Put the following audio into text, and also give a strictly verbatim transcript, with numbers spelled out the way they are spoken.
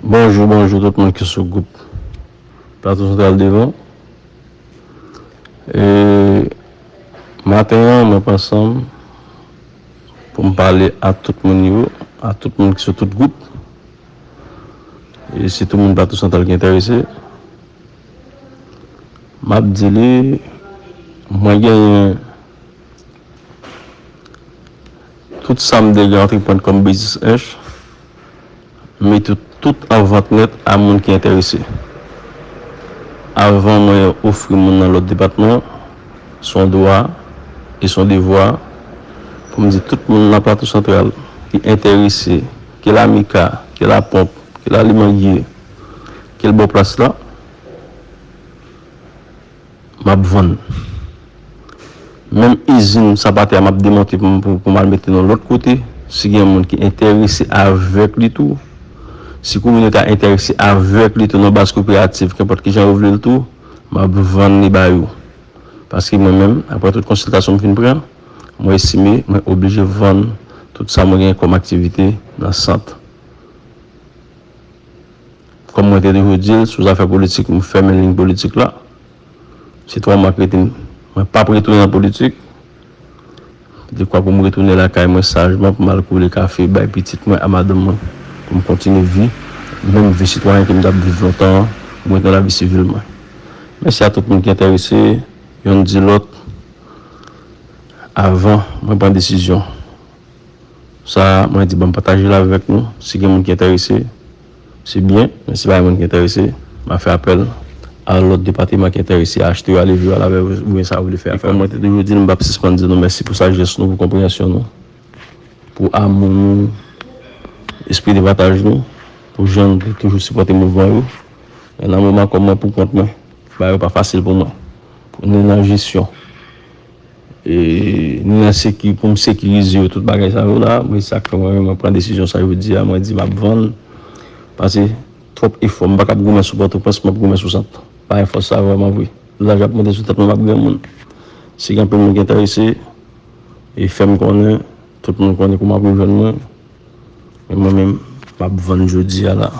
Bonjou, bonjou tout moun ki sou gwoup Plato Santral Devan. E, maten an, mwen pran san m pou m pale a tout moun yo, a tout moun ki sou tout gwoup. E sitou moun Plato Santral ki enterese. M ap di li, mwen genyen tout sa m te gen antreprann kòm biznis ench, m mete tout an vant nèt a moun ki enterese. Avan mwen ofri moun nan lòt depatman, se yon dwa e se yon devwa pou m di tout moun nan Plato Santral ki enterese, ke l Amika, ke l Ponp, ke l Limangye, ke l bò plas la, m ap vann. Menm izin Sapatè a, m ap demonte pou, pou, pou m al mete nan lòt kote. Si gen moun ki enterese avèk li tou, si kominote a enterese avèk li tou nan baz koperativ, kenpòt ki jan yo vle l tou, m ap vann li ba yo. Paske mwen menm, apre tout konsiltasyon m fin pran, mwen estime mwen oblije vann tout sa mwen gen kòm aktivite nan sant. Kòm mwen te toujou di l, sou zafè politik, m fèmen liy politik la. Se twa mwa k rete m, mwen p ap retounen nan politik. Dekwa pou m retounen lakay mwen sajman, pou m al koule kafe, bay pitit mwen a madanm mwen, pou m kontinye vi, menm vi sitwayen ke m t ap viv lontan an, pou m retounen lavi sivil mwen. Mèsi a tout moun ki enterese, yonn di lòt, avan mwen pran desizyon. Sa, mwen di, ban m pataje l avèk nou. Si gen moun ki enterese, se byen. Men si pa gen moun ki enterese, m a fè apèl a lòt depatman ki enterese a achte yo, a leve yo, a lave yo, oubyen sa yo vle fè. E kòm mwen te toujou di, m p ap sispann di nou mèsi pou sajès nou, pou konpreyansyon nou, pou amou nou, espri de pataj nou, pou jan nou te toujou sipòte mouvman yo. E nan moman kòm mwen pou kont mwen, bagay yo pa fasil pou mwen. Pou ni nan jesyon, e, ni nan seki-, pou m sekirize yo, tout bagay sa yo la, mwen sa k fè mwen menm mwen pran desizyon sa jodi a, mwen di m ap vann. Pase twòp efò, m pa kab goumen sou Pòtoprens, m ap goumen sou Sant. Pa gen fòs sa vrèman vre. Laj ap monte sou tèt mwen, m ap granmoun. Si gen anpil moun ki enterese, e fè m konnen, tout moun konnen kòman pou jwenn mwen. Men mwen menm, m ap vann jodi a la.